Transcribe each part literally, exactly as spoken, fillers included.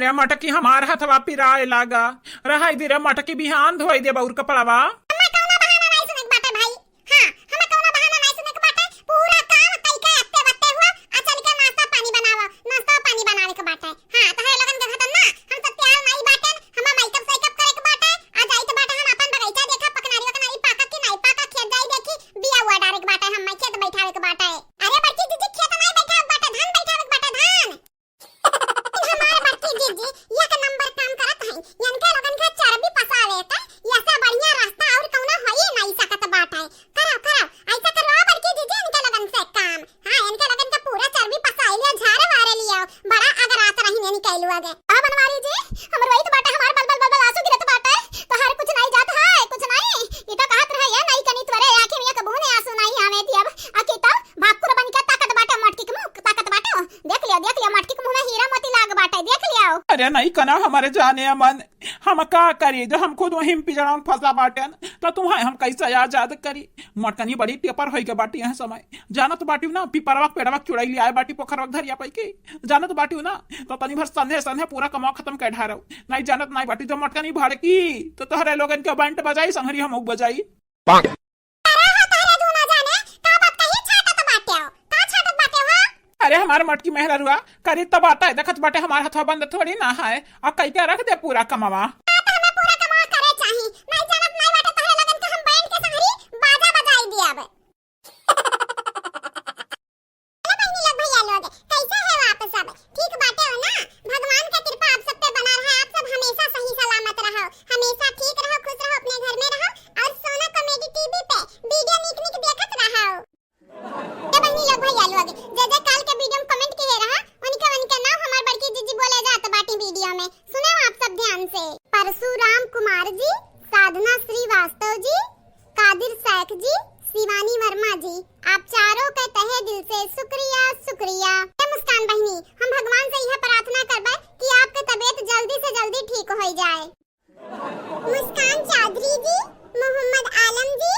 ए मटकी, हमार हथवा पिराए लागा। रहाई दे रे मटकी, बिहान धोई देब अउर कपड़वा। हमें कौनो बहाना नहीं सुने के बाटे भाई। हाँ, हमें कौनो बहाना नहीं सुने के बाटे। पूरा काम कई के अत्ते बत्ते हुआ, आ चल के नाश्ता पानी बनावा। नाश्ता पानी बनावे के बाटे। हाँ, तहरे लोगन के घटन ना, हम सब तैयार नहीं बाटेन। हमें मेकअप सेकअप करे के बाटे। आ जाइत बाटे हम अपन बगीचा देखा, पकनारी वकनारी पाका कि नहीं पाका, खेत जाई देखी, बिया हुआ डारे के बाटे, हमें खेत बैठावे के बाटे। अरे बड़की जीजी, खेत नहीं बैठावे के बाटे, धान बैठावे के बाटे, धान। हमार बड़की जीजी एक नंबर काम करत हई, इनके लोगन के चर्बी पसावे के, ऐसे बढ़िया रास्ता और कौनो होई नहीं सकत बाटे। करो, करो, ऐसा करवाओ बड़की जीजी इनके लोगन से काम। हाँ, इनके लोगन के पूरा चर्बी पसाई लिया, झारे वारे लिया, बड़ा अगरात रही इनके लोग। आ बनवारी जी, हमरो वही तो बाटे, हमार बल बल बल बल आंसू गिरत बाटे, तोहार कुछ नहीं जात है, कुछ नहीं। ई तो कहत रहे, ये नहीं कनी तोरे आँखी में एक बूंद आंसू नहीं आवे दियब। आ की तो भाकुर बन के ताकत बाटे मटकी के मुंह, ताकत बाटे। देख लिया, देख लिया, मटकी के मुंह में हीरा मोती लाग बाटे, देख लिया। अरे नहीं कना हमारे जाने अमन, हम का करी, जो हम खुद वहीं पिजड़ा में फंसा बाटेन, तो तुम्हें हम कैसे आजाद करी? मटकनी बड़ी टेपर होई के बाटी यह समय, जानत बाटी ना, पिपरवा के पेड़वा के चुड़ैल आए बाटी पोखरवा के धरिया पै के, जानत बाटी ना, तो तनी भर संधे संधे पूरा कमावा खत्म कर ढारव। नहीं जानत नहीं बाटी, जो मटकनी भड़की, तो तोहरे लोगन के बैंड बजाई, संगरी हम बजाई। अरे हो तहरे दूनो जाने, का बात कही छाटत बाटे हो? का छाटत बाटे हो? अरे हमार मटकी मेहररुआ, करी त बाटे, देखत बाटे हमार हथवा बंद थोड़ी ना है, आ कई के रख दे पूरा कमावा। आ त हमें पूरा कमावा करे चाही, नहीं जानत नहीं बाटे तहरे लगन के हम बैंड के संगरी बाजा बजाई दियाबे। हेलो बहिनी लोग, भैया लोग, कैसे हो आप सब? ठीक बाटे हो ना? भगवान का कृपा आप सब पे बना रहे, आप सब हमेशा सही सलामत रहो, हमेशा ठीक रहो, खुश रहो, अपने घर में रहो और सोना कॉमेडी टीवी पे वीडियो निक निक देखत रहो। ए बहिनी लोग, भैया लोग, जे जे काल के वीडियो में कमेंट किए रहा, उनके उनके नाम हमार बड़की जीजी बोले जात बाटी वीडियो में, सुने आप सब ध्यान से। परशुराम कुमार जी, साधना श्रीवास्तव जी, कादिर शेख जी, शिवानी वर्मा जी, आप चारों के तहे दिल से शुक्रिया, शुक्रिया। ए मुस्कान बहिनी, हम भगवान से यह प्रार्थना करबे कि आपके तबीयत जल्दी से जल्दी ठीक हो जाए। मुस्कान चौधरी जी, मोहम्मद आलम जी,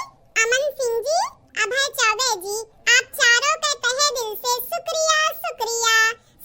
अमन सिंह जी, अभय चौबे जी, आप चारों के तहे दिल से शुक्रिया, शुक्रिया,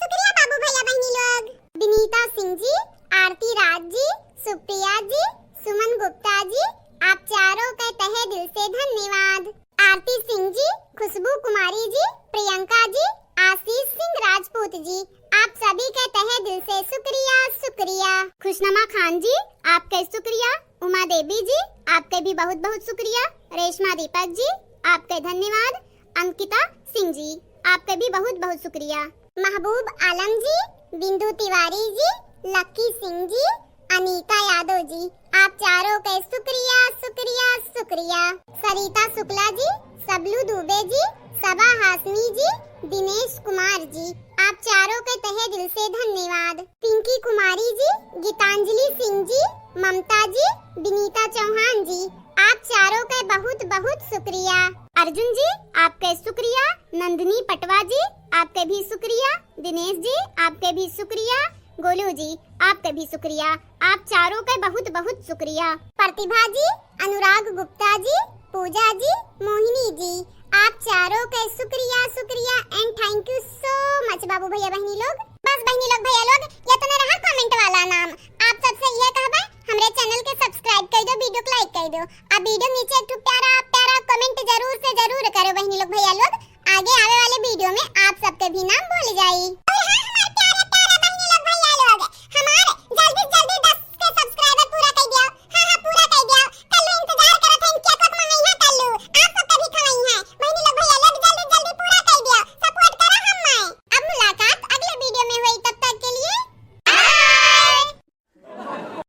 शुक्रिया बाबू भैया बहिनी लोग। विनीता सिंह जी, आरती राज जी, सुप्रिया जी, सुमन गुप्ता जी, आप चारों के तहे दिल से धन्यवाद। आरती सिंह जी, खुशबू कुमारी जी, प्रियंका जी, आशीष सिंह राजपूत जी, आप सभी के तहे दिल से शुक्रिया, शुक्रिया। खुशनमा खान जी, आपके शुक्रिया। उमा देवी जी, आपके भी बहुत बहुत शुक्रिया। रेशमा दीपक जी, आपके धन्यवाद। अंकिता सिंह जी, आपके भी बहुत बहुत शुक्रिया। महबूब आलम जी, बिंदु तिवारी जी, लक्की सिंह जी, अनीता यादव जी, आप चारों के शुक्रिया, शुक्रिया, शुक्रिया। सरिता शुक्ला जी, सबलू दुबे जी, सबा हाशमी जी, दिनेश कुमार जी, आप चारों के तहे दिल से धन्यवाद। पिंकी कुमारी जी, गीतांजलि सिंह जी, ममता जी, विनीता चौहान जी, आप चारों के बहुत बहुत शुक्रिया। अर्जुन जी, आपके शुक्रिया। नंदिनी पटवा जी, आपके भी शुक्रिया। दिनेश जी, आपके भी शुक्रिया। गोलू जी, आपके भी शुक्रिया। आप चारों के बहुत बहुत शुक्रिया। प्रतिभा जी, अनुराग गुप्ता जी, पूजा जी, मोहिनी जी, आप चारों के शुक्रिया, शुक्रिया and thank you so much बाबू भैया बहिनी लोग। बस बहिनी लोग भैया लोग, इतने रहा कमेंट वाला नाम। आप सबसे ये कहबे, हमरे चैनल के सब्सक्राइब कर दो, वीडियो को लाइक कर दो, अब वीडियो नीचे एक ठो प्यारा प्यारा कमेंट जरूर से जरूर करो बहिनी लोग भैया लोग। आगे आवे वाले वीडियो में आप सबके भी नाम बोल जाई। और हाँ,